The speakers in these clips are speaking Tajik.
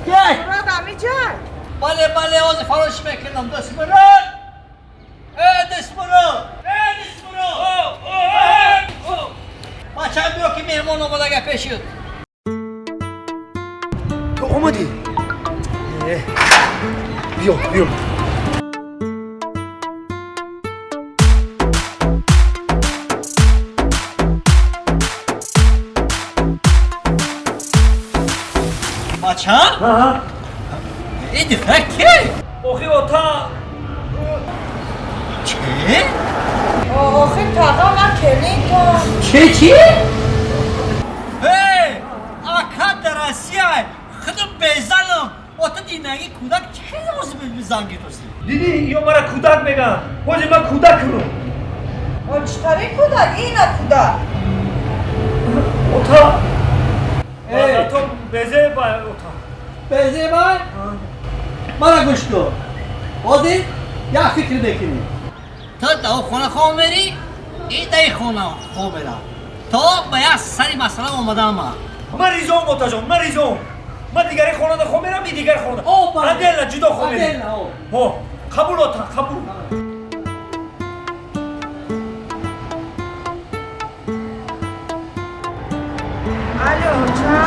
Мурод амиҷа. Бале, бале, ҳозир фаромӯш мекунам. Дастмурод! Э, Дастмурод! Э, Дастмурод! Бача, биё ки меҳмон омадага пешит. Ту омадӣ? Биё, биё. Бача? Ин духтар ки? Охи, ота. Чӣ? Охи, тага, ман келинтон. Чӣ, чӣ? Эй, ака дар Россия худам безанам. Ота динаги кӯдак чӣ хеле ҳозир занги тосӣ? Дидӣ, ё мара кӯдак мегӯянд. Ҳозир ман кӯдак кунам. Читари кӯдак? Ина кӯдак. Ота. Эй. То безе ба, ота. Безебай? Мара гӯш кун. Ҳозир як фикр мекунӣ. То дар хона хоб мерӣ, ин дар хона хоб мерам. То ба як сари масъала омадам ман. Ман ризоам, отаҷон, ман ризоам. Ман дигари хонада хоб мерам, и дигар хонада. О, бале. Отдельно, ҷудо хоб мерем. Отдельно, о. Ҳо, қабул, ота, қабул. Алло, оча.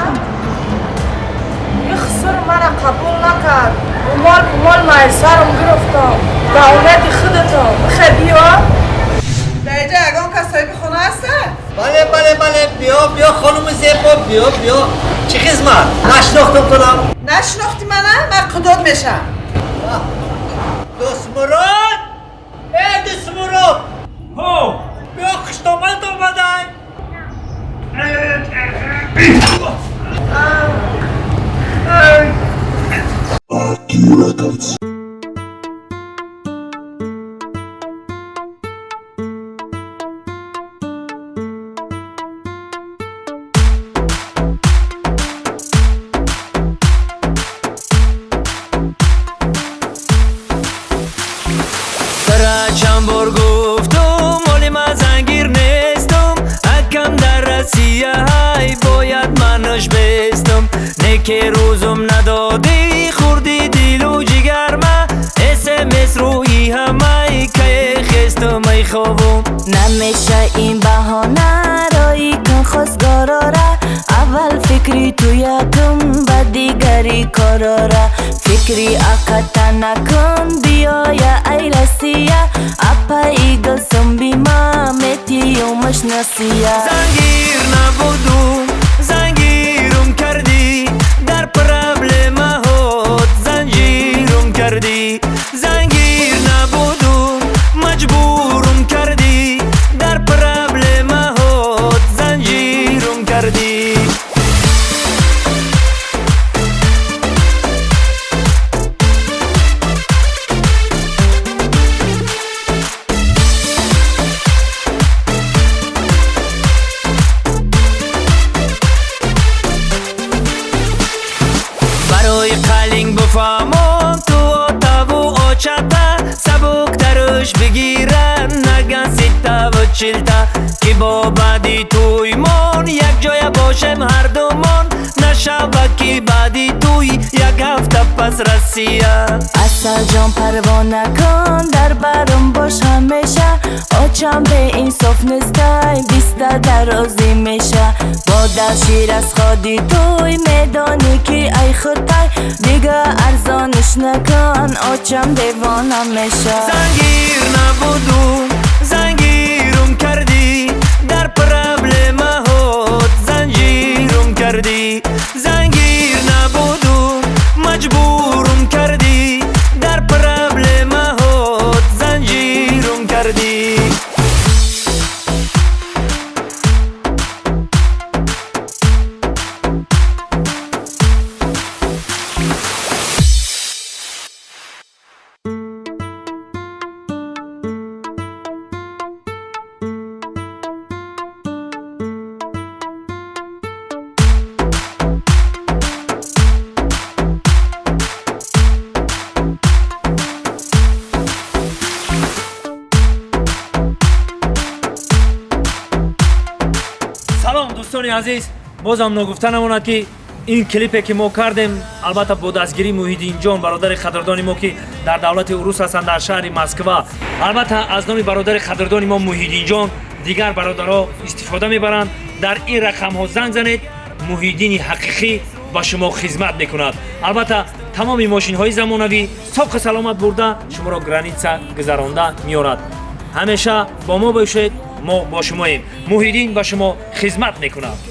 Ихсур мара қабул накард. Умол умол майсарам гирифтам. Давлати худатон. Бихе биё. Дар инҷа ягон кас соҳиби хона ҳаста? Бале, бале, бале, биё, биё, хонуми зебо, биё, биё. Чӣ хизмат? Нашинохтам тунам. Нашинохтӣ мана? Ман қудот мешам. Дӯстмурод! Э, Дӯстмурод! Ҳо. Биё, хуштомад омадай. Aki Records. Дара чанд бор гуфтум, оли ман зангир нестум. Акам дар Россия ҳай, бояд манаш бестум. Неке рӯзум надодӣ, хурди дилу ҷигарма. СМС рӯи ҳамай, кае хестум ай хобум. Намеша ин баҳона, рои кун хостгорора. Аввал фикри ту якум, ба дигари корора. Фикри аката накун, биёя ай Россия. Апаи гулсум бима, метиюмаш насия. Зангир набудум, зангирум кардӣ. Дар проблемаҳот занҷирум кардӣ. Зангир набудум, маҷбурум кардӣ. Дар проблемаҳот занҷирум кардӣ. Барои қалинг буфаҳмон, ту отаву очата сабуктаруш бигиран, наган ситтаву чилта. Ки бо баъди тӯймон якҷоя бошем ҳардумон. Нашава ки баъди тӯй як ҳафта пас Россия. Асалҷон, парво накун, дар барам бош ҳамеша. Очам беинсоф нестай, биста дарозӣ меша. Бо дашир аз ходи туй, медонӣ ки ай худтай. Дига арзониш накун, очам девона меша. Зангир набудум, зангирум кардӣ. Дар проблемаҳот занҷирум кардӣ. Зангир набудум, маҷбурум кардӣ. Дар проблемаҳот занҷирум кардӣ. Салом, дӯстони азиз. Бозам ногуфта намонад, ки Ин клипе ки мо кардем, албатта, бо дастгирии Муҳиддинҷон, бародари қадрдони мо, ки дар давлати урус ҳастанд, дар шаҳри Москва. Албатта, аз номи бародари қадрдони мо Муҳиддинҷон дигар бародаро истифода мебаранд. Дар ин рақамҳо занг занед, Муҳиддини ҳақиқӣ ба шумо хизмат мекунад. Албатта, тамоми мошинҳои замонавӣ соқу саломат бурда шуморо граница гузаронда меорад. Ҳамеша бо мо бошед, мо бо шумоем. Муҳиддин ба шумо хизмат мекунад.